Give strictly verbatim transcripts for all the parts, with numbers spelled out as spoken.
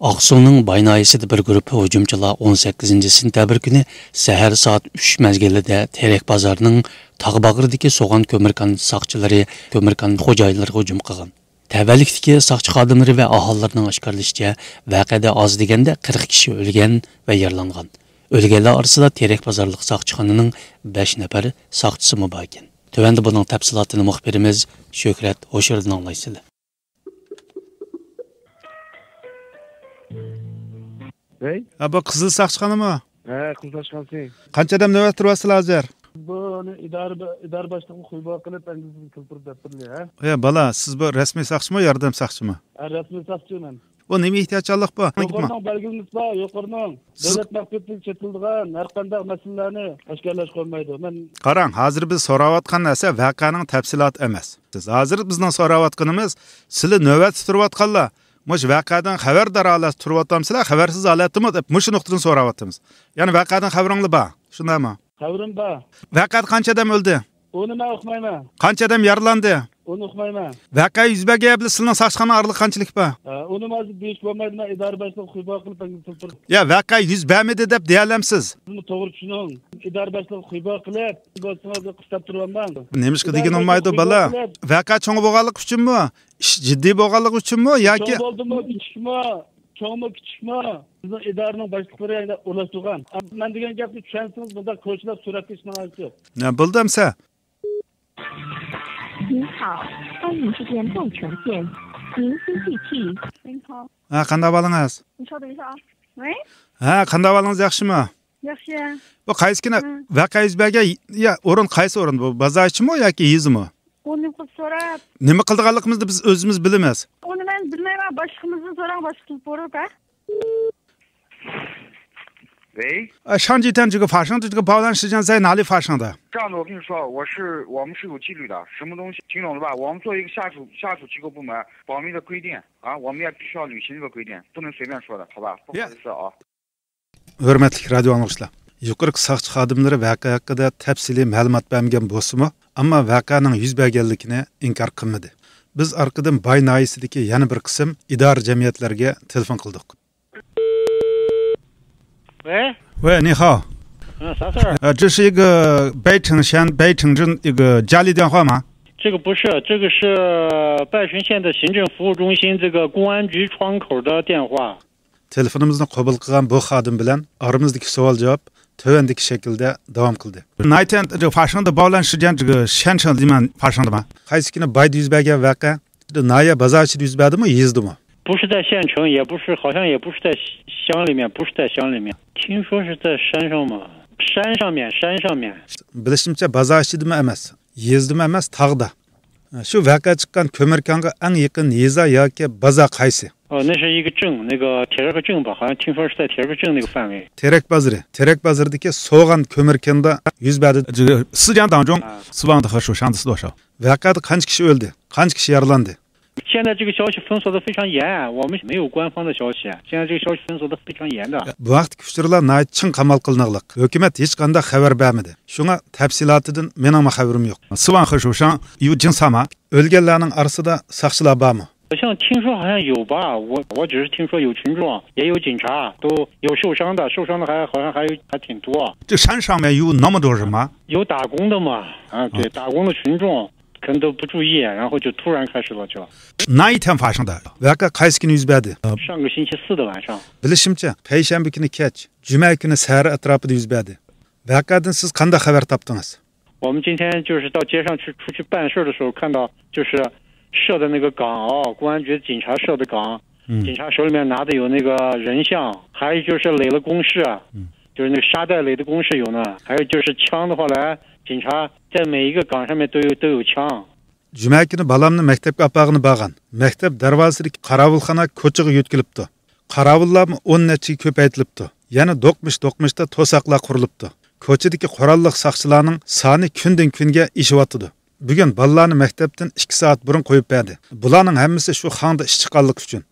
ئاقسۇنىڭ باي ناھىيەسىدە بىر گۇرۇپپا ھۇجۇمچىلار ئون سەككىزىنچى سېنتەبىر كۈنى سەھەر سائەت ئۈچ مەزگىلىدە تېرەك بازارنىڭ تاغ باغرىدىكى سوغان كۆمۈركان ساقچىلىرى كۆمۈركان خوجايىنلىرىغا ھۇجۇم قىلغان. تەۋەلىكتىكى ساقچى خادىملىرى ۋە ئاھالىلەرنىڭ ئاشكارىلىشىچە، ۋەقەدە ئاز دېگەندە قىرىق كىشى ئۆلگەن ۋە يارىلانغان. ئۆلگەنلەر ئارىسىدا تېرەك بازارلىق ساقچىخانىنىڭ بەش نەپەر ساقچىسىمۇ بار ئىكەن. تۆۋەندە بۇنىڭ تەپسىلاتىنى مۇخبىرىمىز شۆھرەت ھوشۇردىن ئاڭلايسىلەر. ھەي؟ ھە، بۇ قىزىل ساقچىخانىمۇ؟ ھە، قىزىل ساقچىخانىسى. قانچە ئادەم نۆۋەت تۇرۇۋاتىسىلەر ھازىر؟ بۇنى ئىدارە، ئىدارە باشلىقىغا خۇيبا قىلىپ، ئەمدى سىزگە تېلېفون دەپ بېرىلى، ھە؟ يا بالا، سىز بۇ رەسمىي ساقچىمۇ، ياردەم ساقچىمۇ؟ ھە، رەسمىي ساقچى مەن. بۇ نېمە ئېھتىياتچانلىق بۇ؟ يۇقىرىنىڭ بەلگىلىمىسى بار، يۇقىرىنىڭ. سىز دۆلەت مەخپىيىتىدىن چېتىلىدىغان ھەر قانداق مەسىلىلەرنى ئاشكارىلاش قويمايدۇ. مەن قاراڭ، ھازىر بىز سوراۋاتقان نەرسە ۋەقەنىڭ تەپسىلاتى ئەمەس. سىز ھازىر بىزنىڭ سوراۋاتقىنىمىز، سىلى نۆۋەتتە تۇرۇۋاتقانلار، مۇشۇ ۋەقەدىن خەۋەردار ھالەتتە تۇرۇۋاتامسىلەر، خەۋەرسىز ھالەتتىمۇ دەپ مۇشۇ نۇقتىدىن سوراۋاتىمىز. يەنى ۋەقەدىن خەۋىرىڭلار بار، شۇنداقمۇ؟ خەۋىرىم بار. ۋەقەدە قانچە ئادەم ئۆلدى؟ ئۇنى مەن ئۇقمايمەن. قانچە ئادەم يارىلاندى؟ ئۇنى ئۇقمايمەن. ۋەقە يۈز بەرگەن بىلەن سىلىنىڭ ساقچىخانا ئارىلىق قانچىلىك بار؟ ھە، ئۇنى ھازىر دېيىشكە بولمايدۇ، مەن ئىدارە باشلىقىغا خۇيبا قىلىپ، مەن تېلېفون. يا، ۋەقە يۈز بەرمىدى دەپ دېيەلەمسىز؟ سىزمۇ توغرا چۈشىنىڭ. ئىدارە باشلىقىغا خۇيبا قىلىپ، بولسىڭىز قىستاپ تۇرۇۋالماڭ. نېمىشقا ئىدارە دېگىنى باشلىقىغا بولمايدۇ، خۇيبا بالا؟ قىلىپ. ۋەقە چوڭ بولغانلىقى ئۈچۈنمۇ؟ ئىش جىددىي بولغانلىقى ئۈچۈنمۇ ياكى؟ چوڭ بولدىمۇ، كىچىكمۇ، چوڭمۇ، كىچىكمۇ، بىزنىڭ ئىدارىنىڭ باشلىقلىرى ئورۇنلاشتۇرغان. مەن دېگەن گەپنى چۈشەنسىڭىز، بۇنداق كوچىلاپ سۈرەتكە ئىشنىڭ ھاجىتى يوق. نە، بولدى ئەمسە. 您好，欢迎致电稻城线，您新地区。 您好。 ھە، قانداق ئەھۋالىڭىز؟ 你稍等一下啊。喂。 ھە، قانداق ئەھۋالىڭىز، ياخشىمۇ؟ yaxshi. بۇ قايسى كۈنى ۋەقە يۈز بەرگەن؟ يا، ئورۇن قايسى ئورۇن بۇ؟ بازار ئىچىمۇ ياكى يېزىمۇ؟ ئۇنى قىلىپ سوراپ. نېمە قىلىدىغانلىقىمىزنى بىز ئۆزىمىز بىلىمىز. ئۇنى مەن بىلمەيمەن، باشلىقىمىزدىن سوراڭ، باشلىقىمىز بولۇپ، ھە؟ 喂。 ە، 上级电这个发生的这个爆弹事件在哪里发生的？ 这样的，我跟你说，我是，我们是有纪律的，什么东西，听懂了吧？我们作为一个下属，下属机构部门，保密的规定啊，我们也必须要履行这个规定，不能随便说的，好吧？不好意思啊。 ھۆرمەتلىك رادىيو ئاڭلىغۇچىلار، يۇقىرىقى ساقچى خادىملىرى ۋەقە ھەققىدە تەپسىلىي مەلۇمات بەرمىگەن بولسىمۇ، ئەمما ۋەقەنىڭ يۈز بەرگەنلىكىنى ئىنكار قىلمىدى. بىز ئارقىدىن باي ناھىيەسىدىكى يەنە بىر قىسىم ئىدارە جەمئىيەتلەرگە تېلېفون قىلدۇق. 喂。 喂，你好。 嗯，啥事儿？ 呃，这是一个白城县白城镇一个家里电话吗？ 这个不是，这个是拜城县的行政服务中心这个公安局窗口的电话。 تېلېفونىمىزنى قوبۇل قىلغان بۇ خادىم بىلەن ئارىمىزدىكى سوئال-جاۋاب تۆۋەندىكى شەكىلدە داۋام قىلدى. 哪一天这个发生的爆炸事件，这个县城里面发生的吗？ قايسى كۈنى بايدا يۈز بەرگەن ۋەقە ناھىيە بازار ئىچىدە يۈز بەردىمۇ، يېزىدىمۇ؟ 不是在县城，也不是，好像也不是在乡里面，不是在乡里面，听说是在山上嘛，山上面，山上面。 بىلىشىمچە، بازار ئىچىدىمۇ ئەمەس، يېزىدىمۇ ئەمەس، تاغدا. شۇ ۋەقە چىققان كۆمۈركانغا ئەڭ يېقىن يېزا ياكى بازار قايسى؟ 哦，那是一个镇，那个铁region吧，好像听说是在铁region那个范围。 تېرەك بازىرى، تېرەك بازىرىدىكى سوغان كۆمۈركاندا يۈز بەردى. 这个事件当中， 啊。 死亡的和受伤的是多少？ ۋەقەدە قانچە كىشى ئۆلدى، قانچە كىشى يارىلاندى؟ 现在这个消息封锁得非常严，我们没有官方的消息，现在这个消息封锁得非常严的。 بۇ ھەقتىكى ئۇچۇرلار ناھايىتى چىڭ قامال قىلىنىغلىق. ھۆكۈمەت ھېچقانداق خەۋەر بەرمىدى. شۇڭا تەپسىلاتىدىن مېنىڭمۇ خەۋىرىم يوق. 死亡和受伤有警察吗؟ ئۆلگەنلەرنىڭ ئارىسىدا ساقچىلار بارمۇ؟ 好像听说好像有吧，我，我只是听说有群众，也有警察，都有受伤的，受伤的还，好像还有，还挺多。 这山上面有那么多人吗？ 有打工的嘛，啊，对，打工的群众可能都不注意，然后就突然开始了，就。 哪一天发生的？ۋەقە قايسى كۈنى يۈز بەردى؟ 上个星期四的晚上。 بىلىشىمچە، پەيشەنبە كۈنى كەچ، جۈمە كۈنى سەھەر ئەتراپىدا يۈز بەردى. ۋەقەدىن سىز قانداق خەۋەر تاپتىڭىز؟ 我们今天就是到街上去，出去办事的时候，看到就是设的那个岗哦，公安局警察设的岗，嗯。警察手里面拿的有那个人像，还有就是垒了工事，嗯。就是那个沙袋垒的工事有呢，还有就是枪的话来，警察在每一个岗上面都有，都有枪。 جۈمە كۈنى بالامنى مەكتەپكە ئاپارغىلى بارغان. مەكتەپ دەرۋازىسىدىكى قاراۋۇلخانا كوچىغا يۆتكىلىپتۇ. قاراۋۇللارمۇ ئون نەچچىگە كۆپەيتىلىپتۇ. يەنە دوقمۇش-دوقمۇشتا توساقلار قۇرۇلۇپتۇ. كوچىدىكى قوراللىق ساقچىلارنىڭ سانى كۈندىن-كۈنگە ئېشىۋاتىدۇ. بۈگۈن بالىلارنى مەكتەپتىن ئىككى سائەت بۇرۇن قويۇپ بەردى. بۇلارنىڭ ھەممىسى شۇ خاڭدا ئىش چىققانلىقى ئۈچۈن.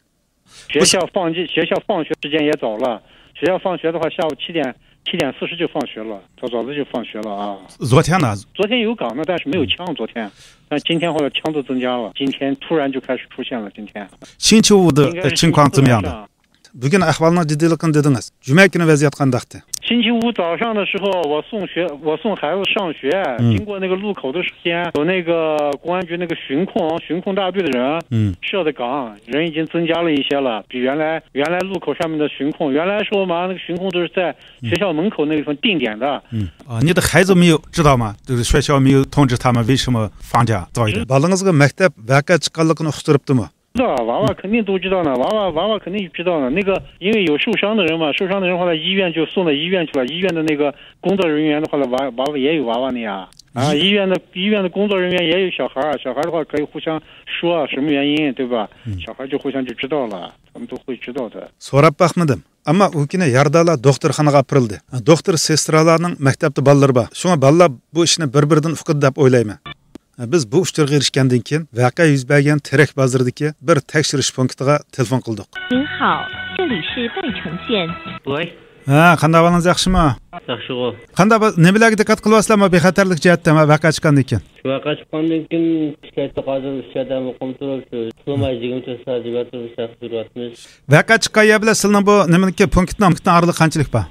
学校放学，学校放学时间也早了，学校放学的话，下午七点，七点四十就放学了，早早的就放学了啊。 昨天呢？ 昨天有岗的，但是没有枪，昨天，但今天后来枪都增加了，今天突然就开始出现了，今天。 星期五的，应该是星期四晚上。 呃，情况怎么样的？ بۈگۈن ئەھۋالنىڭ جىددىيلىقىنى دېدىڭىز. جۈمە كۈنى ۋەزىيەت قانداقتى؟ 星期五早上的时候，我送学，我送孩子上学，嗯。经过那个路口的时间，有那个公安局那个巡控，巡控大队的人，嗯。设的岗，人已经增加了一些了，比原来，原来路口上面的巡控，原来时候嘛，那个巡控都是在学校门口那个地方定点的。嗯。啊，你的孩子没有知道吗？就是学校没有通知他们为什么放假早一点？ بالىڭىزغا مەكتەپ ۋەقە چىققانلىقىنى ئۇقتۇرۇپتىمۇ؟ 知道啊，娃娃肯定都知道呢，娃娃，娃娃肯定知道呢。那个，因为有受伤的人嘛，受伤的人后来医院就送到医院去了，医院的那个工作人员的话呢，娃，娃娃也有娃娃呢呀。啊，医院的，医院的工作人员也有小孩儿，小孩儿的话可以互相说什么原因，对吧？嗯。小孩就互相就知道了，他们都会知道的。 سوراپ باقمىدىم. ئەمما ئۇ كۈنى يارىدارلار دوختۇرخانىغا ئاپىرىلدى. دوختۇر سېسترالارنىڭ مەكتەپتە بالىلىرى بار. شۇڭا بالىلار بۇ ئىشنى بىر-بىرىدىن ئۇقىدۇ دەپ ئويلايمەن. بىز بۇ ئۇچۇرغا ئېرىشكەندىن كېيىن، ۋەقە يۈز بەرگەن تېرەك بازىرىدىكى بىر تەكشۈرۈش پونكىتىغا تېلېفون قىلدۇق. 您好，这里是半城县。 ۋاي. ھە، قانداق ئەھۋالىڭىز، ياخشىمۇ؟ ياخشىغۇ. قانداق، نېمىلەرگە دىققەت قىلىۋاتىسىلەرمۇ بىخەتەرلىك جەھەتتە ۋەقە چىققاندىن كېيىن؟ شۇ ۋەقە چىققاندىن كېيىن، ئىشلەيتتۇق، ھازىر ئۈچ ئادەم ئوقۇم تۇرۇپ، شۇ، تۇرماي يىگىرمە تۆت سائەت يۈرۈۋاتىمىز، شەخس يۈرۈۋاتىمىز. ۋەقە چىققان يەر بىلەن سىلىنىڭ بۇ نېمىنىڭكى، پونكىتنىڭ، پونكىتنىڭ ئارىلىقى قانچىلىك بار؟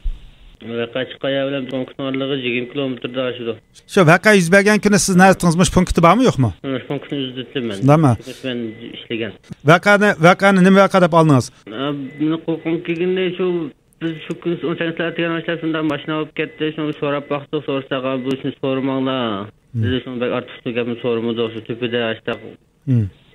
ۋەقە چىققان يەر بىلەن پونكىتنىڭ ئارىلىقى يىگىرمە كىلومېتىردا ئاشىدۇ. شۇ ۋەقە يۈز بەرگەن كۈنى سىز نەدە ئىدىڭىز؟ مۇشۇ پونكىتتا بارمۇ، يوقمۇ؟ مۇشۇ پونكىتنى ئۆزىدە ئىدىم مەن. شۇنداقمۇ؟ مەن ئىشلىگەن. ۋەقەنى، ۋەقەنى نېمە ۋەقە دەپ ئاڭلىدىڭىز؟ ئا، مېنىڭ قۇلىقىمغا كەلگىنى شۇ، بىز شۇ كۈنى ئون سەككىز سائەت دېگەن ئاشۇنداق ماشىنا بولۇپ كەتتى. شۇنى سوراپ باقتۇق، سورىساق، بۇ ئىشنى سورىماڭلار. بىز شۇنى بەك ئارتۇق گەپنى سورىمىدۇق. شۇ تۆپىدە ئاشۇنداق،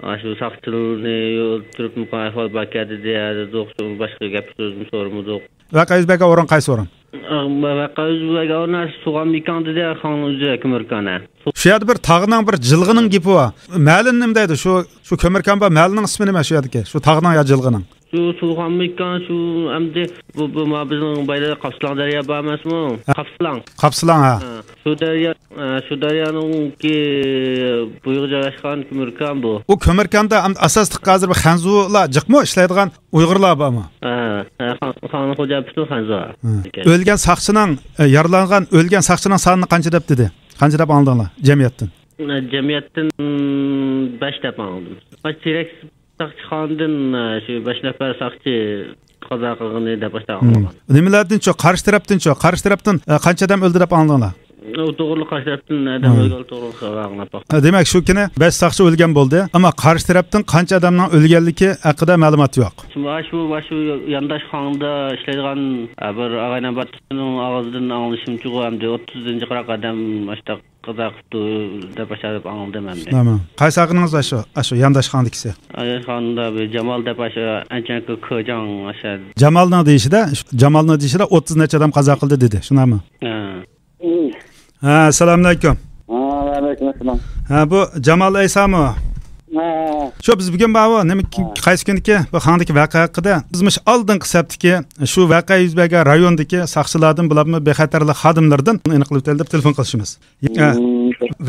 ئاشۇ ساقچىلارنى يولتۇرۇپ، مۇقىم ئەھۋال باركەن دېدى، دېدۇق. شۇ باشقا گەپ سۆزنى سورىمىدۇق. ۋەقە يۈز بەرگەن ئورۇن قايسى ئورۇن؟ ۋەقە يۈز بەرگەن ئورۇن سۇغان مېكان دېدى، خاڭنىڭ ئۆزى كۆمۈركانە. شۇ يەردە بىر تاغنىڭ، بىر جىلغىنىڭ گېپى بار. مەھەللىنى نېمە دەيدۇ؟ شۇ، شۇ كۆمۈركان بار مەھەللىنىڭ ئىسمى نېمە شۇ يەردىكى؟ شۇ تاغنىڭ يا جىلغىنىڭ؟ شۇ سۇغان مېكان، شۇ ئەمدى بۇ، بۇ ما بىزنىڭ بايدا قاپسىلاڭ دەريا بار ئەمەسمۇ؟ ھە. قاپسىلاڭ. قاپسىلاڭ، ھە. ھە، شۇ دەريا، ھە، شۇ دەريانىڭكى بويىغا جايلاشقان كۆمۈركان بۇ. ئۇ كۆمۈركاندا ئەمدى ئاساسلىق ھازىر بىر خەنزۇلار جىقمۇ ئىشلەيدىغان؟ ئۇيغۇرلار بارمۇ؟ ھە، ھە، خان، خاننىڭ خوجايىنى پۈتۈن خەنزۇ. ھە. ئۆلگەن ساقچىنىڭ، ئە، يارىلانغان، ئۆلگەن ساقچىنىڭ سانىنى قانچە دەپ دېدى؟ قانچە دەپ ئاڭلىدىڭلار جەمئىيەتتىن؟ جەمئىيەتتىن بەش دەپ ئاڭلىدىم. تېرەك ساقچىخانىدىن، ئە، شۇ بەش نەپەر ساقچى قازا قىلغىنى دەپ ئاشۇنداق ئاڭلىغان. نېمىلەردىنچۇ؟ قارشى تەرەپتىنچۇ؟ قارشى تەرەپتىن، ئە، قانچە ئادەم ئۆلدى دەپ ئاڭلىدىڭلار؟ ئۇ توغرىلىق قارشى تەرەپتىن ئادەم ئۆلگەن توغرىلىق خەۋەر ئاڭلاپ باقتىم. دېمەك، شۇ كۈنى بەش ساقچى ئۆلگەن بولدى، ئەمما قارشى تەرەپتىن قانچە ئادەمنىڭ ئۆلگەنلىكى ھەققىدە مەلۇمات يوق. شۇ، شۇ، شۇ يانداش خاڭدا ئىشلەيدىغان، ئە، بىر ئاغىنەم بار، ئۇنىڭ ئاغزىدىن ئاڭلىشىمچىغۇ، ئەمدى ئوتتۇزدىن جىقراق ئادەم ئاشۇنداق قازا قىپتۇ دەپ ئاشۇنداق دەپ ئاڭلىدىم ئەمدى. قايسى ئاغىنىڭىز ئاشۇ، ئاشۇ يانداش خاڭدىكىسى؟ يانداش خاڭدا بىر جامال دەپ ئاشۇ ئەنچەنكى كېجاڭ ئاشۇ. جامالنىڭ دېيىشىدە، جامالنىڭ دېيىشىدە ئوتتۇز نەچچە ئادەم قازا قىلدى دېدى، شۇنداقمۇ؟ ھە. ھە، ئەسسالامۇئەلەيكۇم. ھە، ۋەئەلەيكۇم ئەسسالام. ھە، بۇ جامال ئەيسامۇ؟ ھە. شۇ بىز بۈگۈن بارغۇ، نېمە، قايسى كۈنىدىكى بۇ خاڭدىكى ۋەقە ھەققىدە بىز مۇشۇ ئالدىنقى سەپتىكى شۇ ۋەقە يۈز بەرگەن رايوندىكى ساقچىلاردىن، بولۇپمۇ بىخەتەرلىك خادىملىرىدىن ئېنىقلاپ ئۆتەيلى دەپ تېلېفون قىلىشىمىز. ھە.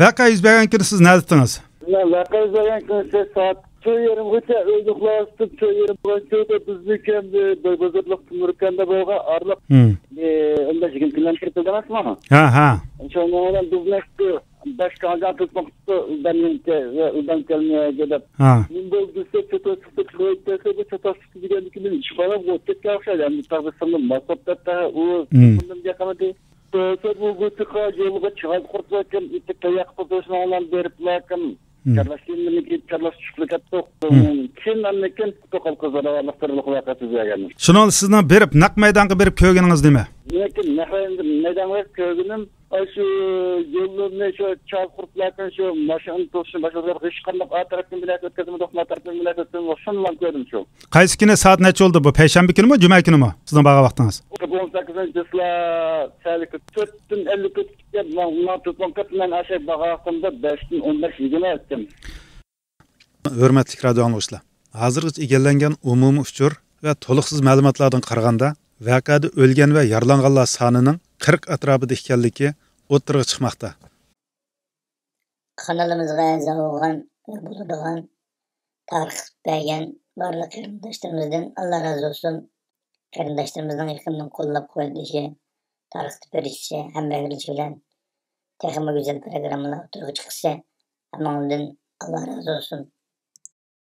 ۋەقە يۈز بەرگەن كۈنى سىز نەدە ئىدىڭىز؟ مەن ۋەقە يۈز بەرگەن كۈنى سائەت تۆت يېرىمغىچە ئۆيدە ئۇخلاۋاتىدىم. تۆت يېرىم بىلەن كۆردى، بىزنىڭكى ئەمدى بىر بازارلىق تۆمۈركەندە بولغان ئارىلىق، ئە، ئون بەش يىگىرمە كىلومېتىر بولغان ئەمەسمۇ؟ ھە، ھە. شۇنىڭ بىلەن بىزنىڭكى بەش كاڭجان تۇتماقچى، بەرمەيدىكەن، ئۇدان كەلمەيدۇ دەپ. ھە. نېمە بولدى دېسە، چوتاق چىقتى، قويۇپ بەرسە، بۇ چوتاق چىقتى دېگەندىكىن مېنى ئىشخانا ئۆتكەن ئوخشايدۇ. ئەمدى تاغدا سىڭلىم ماسوپ دەپ، ئۇ، ھە. سىڭلىم يېقىمىدى. بولسا بۇ گۇتىقا يولغا چىغاز قۇرۇپلاكىن، ئېتىپ تەييار قىلىپ تۇرۇشنىڭ بىلەن بېرىپلاكىن. كارلاش كىيىملىرىنى كىيىپ، كارلاش چۈشۈپ كەتتۇق. كېيىن ئاندىن كېيىن توقال قىزلار ئارىلىق تىرىلىق ۋەقە يۈز بەرگەن. شۇنىڭ سىزنىڭ بېرىپ، نەق مەيدانغا بېرىپ كۆرگىنىڭىز نېمە؟ لېكىن نەق مەيدانغا بېرىپ كۆرگىنىم، ئاشۇ يوللىرىنى شۇ چاز قۇرۇپلاكىن، شۇ ماشىنا توسۇشنى باشلىدۇق. ھېچقانداق ئا تەرەپتىن بىلەت ئۆتكۈزمىدۇق، ما تەرەپتىن بىلەت ئۆتكۈزمىدۇق. شۇندىلا كۆردۈم شۇ. قايسى كۈنى، سائەت نەچچە بولدى بۇ؟ پەيشەنبە كۈنىمۇ، جۈمە كۈنىمۇ سىزنىڭ بارغان ۋاقتىڭىز؟ ئون سەككىزىنچى چىسلا سەھەرلىك تۆتتىن ئەللىك ئۆتۈپ كەتكەن. ماڭا، ماڭا تېلېفون قىلىپ، مەن ئاشۇ بارغان ۋاقتىمدا بەشتىن ئون بەش يىگىرمە ئۆتتۈم. ھۆرمەتلىك رادىئو ئاڭلىغۇچىلار، ھازىرغىچە ئىگىلەنگەن ئومۇمىي ئۇچۇر ۋە تولۇقسىز مەلۇماتلاردىن قارىغاندا، ۋەقەدە ئۆلگەن ۋە يارىلانغانلار سانىنىڭ قىرىق ئەتراپىدا ئىكەنلىكى ئوتتۇرىغا چىقماقتا. قانىلىمىزغا ئەزا بولغان ۋە بولىدىغان، تارقىتىپ بەرگەن بارلىق قېرىنداشلىرىمىزدىن ئاللا رازى بولسۇن. قېرىنداشلىرىمىزنىڭ يېقىندىن قوللاپ قۇۋۋەتلىشى، تارقىتىپ بېرىشى، ھەمراھلىشى بىلەن تېخىمۇ گۈزەل پىروگراممىلار ئوتتۇرىغا چىقىشى ھەممىڭلاردىن ئاللا رازى بولسۇن.